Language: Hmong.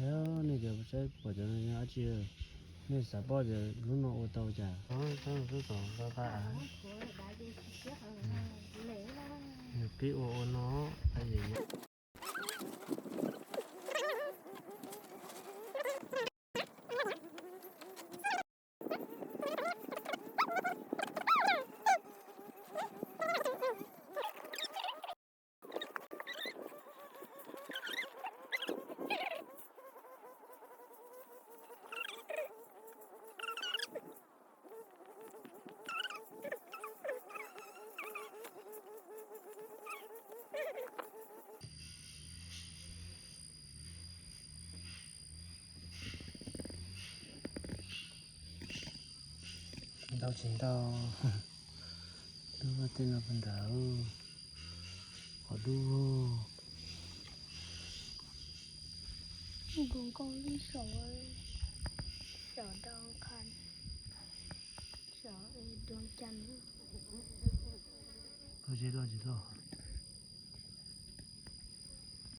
Nej cov saib pom cov no dab tsi, nej xav paub tias lub no ua tau cas? Nws pib ua ua no. Ntau tsis ntau, lub vaj tej no puas ntawd, qhov dub. Nkaus nkaus li saum, saum doo kha, saum doo cas. Lub zeb loj tsis loj.